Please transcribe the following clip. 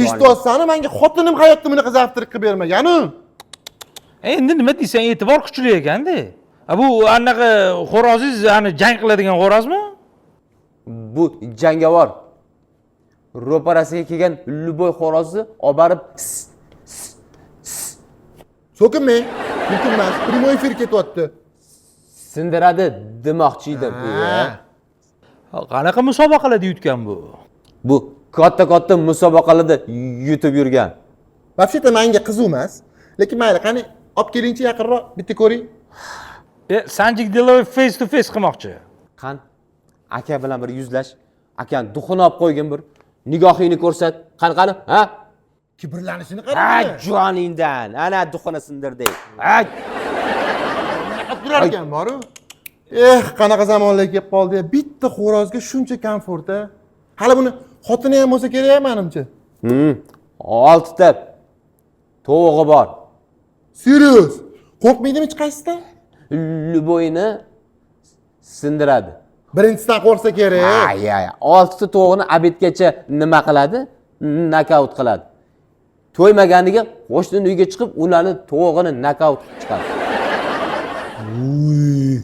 Eshityapsanu, manga xotinim hayotda bunaqa завтрак qilib bermaganu. Endi nima deysan, e'tibor kuchli ekanda. A bu anaqa xo'rozingiz, ani jang qiladigan xo'rozmi? Bu jangovar. Ro'parasiga kelgan любой xo'rozni olib borib So'kinmang, mumkin emas, прямой эфир ketyapti. Sindiradi demoqchi edim. Ha. Qanaqa musobaqalarda yutgan bu? Bu katta katta musobaqalarda yutib yurgan. Вообще-то manga qiziq emas, lekin mayli, qani, olib kelingchi yaqinroq, bitta ko'ring. Sanjik Deloyev face to face qilmoqchi. Qan, aka bilan bir yuzlash. Akani дух ini olib qo'ygin bir. Nigohingni ko'rsat. Qani, qani, ha? Kibrlanishini Ha, qarang. Joningdan. Ana, дух ini sindirdik. Ha. Bunaqa turar ekan boru. Eh, qanaqa zamonlar kelib qoldi. Bitta xo'rozga shuncha komfort, a. Hali buni xotini ham bo'lsa kerak, manimcha. Oltita tovug'i bor. Serios? Qo'rqmaydimi hech qaysisidan? Любой ni sindiradi. Birinchisidan qo'rqsa kerak. Ay, ay, oltita tovug'ini обед gacha nima qiladi? Nokaut qiladi. To'ymaganiga qo'shnini uyiga chiqib, ularni tovug'ini nokaut qilib chiqadi. Uy.